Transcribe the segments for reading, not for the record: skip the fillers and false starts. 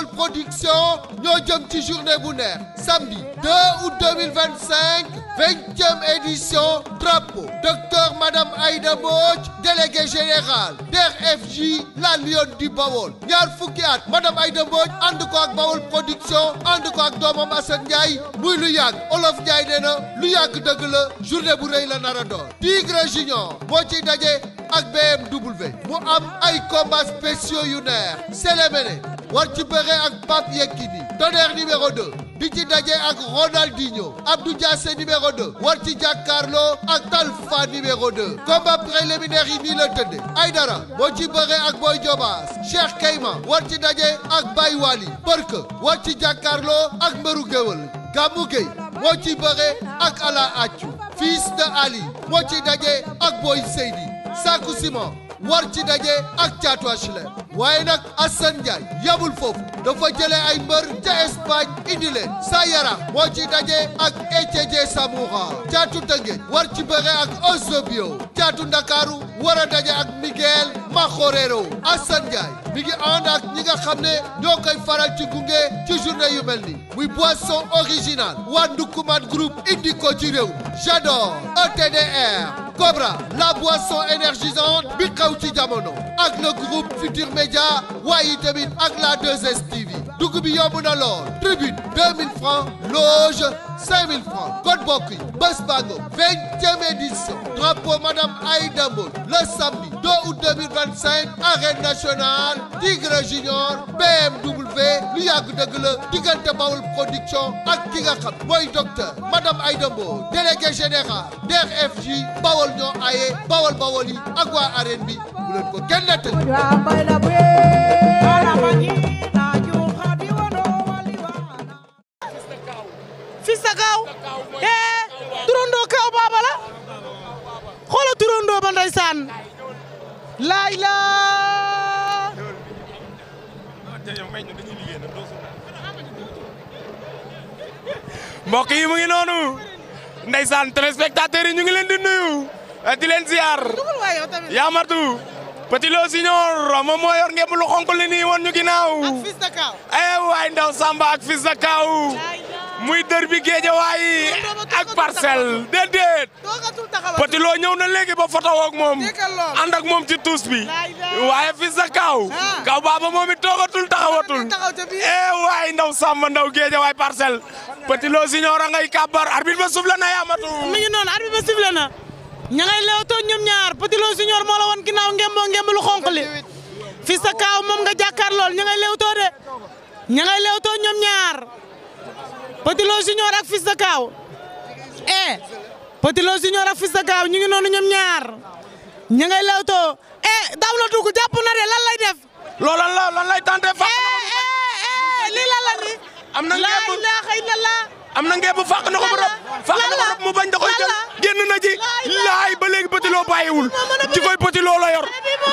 Bawol Production ñoo jëm ci journée bu neex samedi 2 août 2025 20e édition drapeau docteur Madame Aïda Mbodj délégué général DER/FJ la Lionne du Bawol ñaar fukki at Madame Aïda Mbodj ànd ko ak Bawol Production ànd ko ak doomam Assane Ndiaye muy lu yàgg Olof Ndiaye nee na lu yàgg dëgg la journée bu rëy la nar a doon Tigre Junior moo ciy daje ak BMW mu am ay combats spéciaux yu neex Sélémène war ci bëre ak Pape Yekini Tonnerre numéro 2 di ci daje ak Ronaldinho Abdou Diassé numéro 2 war ci jàkkaarloo ak Talfa numéro 2 combat préliminaire yi nii la tëdde Aïdara moo ci bëre ak Boy Diobass Cheikh Kayma war ci daje ak Baye Wali Barke war ci jàkkaarloo ak Mbëru Géwël Gamou Gueye moo ci bëre ak Ala Accu Fils de Ali moo ci daje ak Boy Seydi Sakou Simon war ci daje ak Thiatou HLM waaye nag Assane Ndiaye yamul foofu dafa jëlee ay mbër ca Espagne indi leen Sayara moo ci daje ak Etienne Samoura Thiatou Tëngéej war ci bëre ak Ozobio Thiatou Ndakaaru war a daje ak Miguel Makhorero Assane Ndiaye mi ngi ànd ak ñi nga xam ne ñoo koy faral ci gunge ci journée yu mel ni muy boisson original waa Ndukuman groupe indi ko ci réew J'adore ETDR Cobra la boisson énergisante bi xew ci jamono ak le groupe Futur Média waaye tamit ak la 2STV dugg bi yomb na lool tribune 2000 francs loge 5000 francs code bokk yi bés bango 20e édition drapeau Madame Aïda Mbodj le samedi 2 août 2025 arène nationale Tigre Junior BMW lu yàgg dëgg la diggante Bawol Production ak ki nga xam mooy docteur Madame Aïda Mbodj délégué général DER/FJ Bawol ñoo aye Bawol Bawol yi ak waa arène bi bu leen ko kenn nettali Fils de Kaw turandoo Kaw Baba la xoolal turandoo ba ndeysaan laay la mbokk yi mu ngi noonu ndeysaan téléspectateurs yi ñu ngi leen di nuyu di leen ziar Yamatu Petit Lo Junior moom moo yor ngeen lu xonk li nii woon ñu ginnaaw ak Fils de Kaw waay ndaw Samba ak Fils de Kaw muy derby Guédiawaye ak Parcelles déedéet Petit Lo ñëw na léegi ba photo ak moom ànd ak moom ci tuus bi waaye Fils de Kaw Kaw Baba moom it toogatul taxawatul waay ndaw Samba ndaw Guédiawaye Parcelles Petit Lo Junior a ngay kàbbar arbitre ba soufflé na Yamatu mi ngi noonu arbitre ba soufflé na ña ngay leewtoo ñoom ñaar Petit Lo Junior moo la woon ginnaaw ngemb lu xonq li Fils de Kaw moom nga jàkkaar lool ña ngay leewtoo de ña ngay leewtoo ñoom ñaar Petit Lo Junior ak Fils de Kaw Petit Lo Junior ak Fils de Kaw ñu ngi noonu ñoom ñaar ña ngay leewtoo daw la dugg jàpp na de lan lay def loolu lan lay tenté fa lii lan la ni am na laa ilaaha illallah am na ngeen bu fàq na ko bu rëb fàq na ko rëb mu bañ da koy jël génn na ci laay ba léegi Petit Lo bàyyiwul ci koy Petit Lo la yor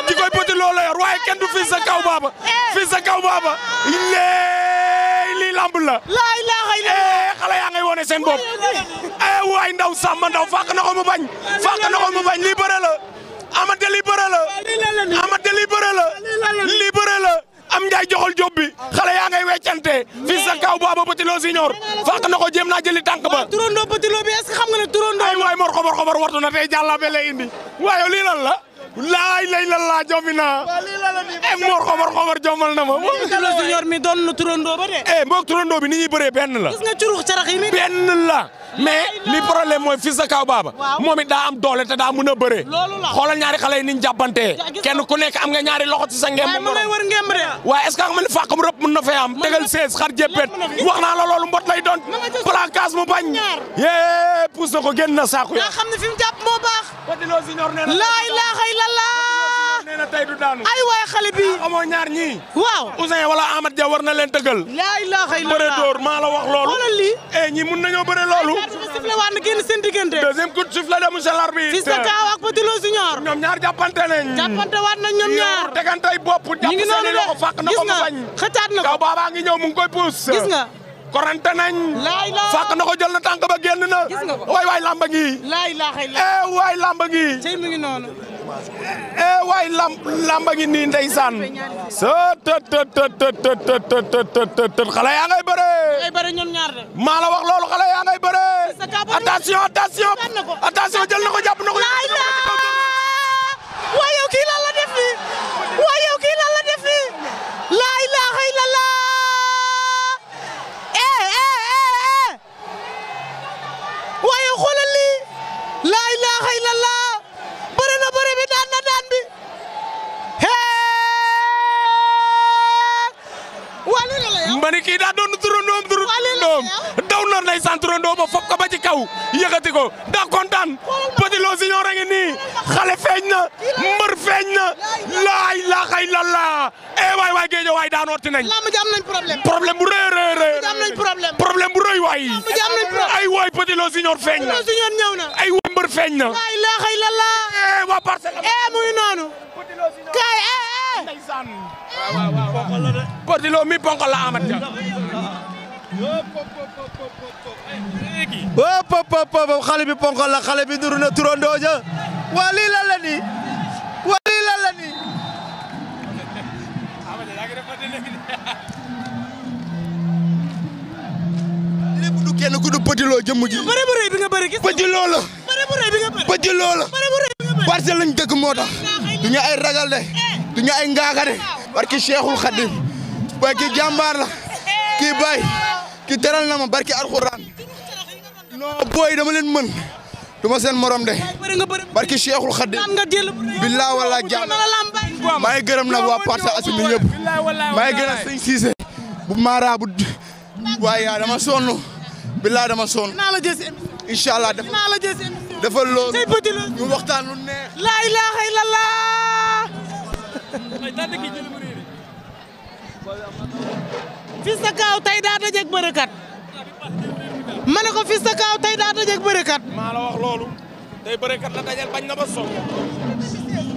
ci koy Petit Lo la yor waaye kenn du Fils de Kaw Baba Fils de Kaw Baba lii lamb la laa ilaaha illallah xale yaa ngay wone seen bopp waay ndaw Samba ndaw fàq na ko mu bañ fàq na ko mu bañ lii bëre la amate lii bëre la amate lii bëre la lii bëre la am njaay joxol job bi xale yaa ngay weccante Fils de Kaw Baba Petit Lo Junior fàq na ko jéem naa jëli tànk ba turandoo Petit Lo bi est-ce que xam nga ne turandoo ay waay mor xobar wartu na tey jàllabe lay indi waaye lii lan la laay lay lan la jommi naa mor xobar jomal na ma Petit Lo Junior mi doon na turandoo ba de mboog turandoo bi ni ñuy bëree benn la gis nga curux carax yi benn la mais li problème mooy Fils de Kaw Baba moom it daa am doole te daa mën a bëree xoolal ñaari xale yi niñ jàppantee kenn ku nekk am nga ñaari loxo ci sa ngemb ma ngay wër ngemb de waaye est-ce que xam nga ne fàq mu rëpp mën na fay am tegal 16 xar jéppet wax naa la loolu mbot lay doon placage mu bañ pousse na ko génn na saako ya xam ne fi mu jàpp moo baax Petit Lo Junior nee na laa ilaaha illallah nee na tey du daanu ay waay xale bi amoo ñaar ñii waaw Ousseyn wala Amad Dia war na leen tëggal laa ilaaha illallah bëre door maa la wax loolu xoolal lii ñi mun nañoo bëre loolu sifflé waat na génn seen diggante deuxième coup de sifflet de monsieur l'arbitre Fils de Kaw ak Petit Lo Junior ñoom ñaar jàppante nañ jàppante waat nañ ñoom ñaar tegantay bopp jàpp seeni loxo fàq na ko mu bañ xëcaat na ko Kaw Baba ngi ñëw mu ngi koy pousse gis nga korante nañ. fàq na ko jël na tànk ba génn na. waay lamba ngi. waay lamba ngi. waay lamba ngi nii ndeysaan. xale yaa ngay bëre. maa la wax loolu xale yaa ngay bëre. attention jël na ko jàpp na ko. waaye yow kii lan la def nii. laa ilaaha illallah. waaye xoolal lii. laa ilaaha illallah. bëre na bëre bi daan na daan bi. mbani kii daa doon turandoom daw na ndeysaan turandoo ba fop ko ba ci kaw yëkkati ko daa kontaan Petit Lo Junior a ngi nii xale feeñ na mbër feeñ na laa ilaaha illallah waay géej waay daanooti nañ problème bu rëy problème bu rëy waay ay waay Petit Lo Junior feeñ na ay waay mbër feeñ na laa ilaaha illallah waa Parcelles muy noonu kaay ndeysaan Petit Lo mi ponkal la Amat Dia xale bi ponkal la xale bi nuru na turandoo ja waa lii lan la nii lépp du kenn ku du Petit Lo jëmm ji bëre bu rëy bi nga bëre gis Petit Lo la Petit Lo la Parcelles lañ dëkk moo tax du ñu ay ragal de du ñu ay ngaaka de barki Cheikhul Khadim bay ki jàmbaar la kii bay ki teral na ma barki alxuraan non booy dama leen mën du ma seen morom de barki Cheikhul Khadim billaa wala jàmm maa ngi gërëm nag waa Parcelles Assainies ñëpp maa ngi gërëm sëñ Cissé bu Mara bu waaye yaa dama sonn billaa dama sonn incha allah dafa loolu ñu waxtaan lu neex laa ilaaha illallah Fils de Kaw tey daa dajeeg bërëkat ma ne ko Fils de Kaw tey daa dajeeg bërëkat maa la wax loolu tey bërëkat la dajal bañ na ba sonn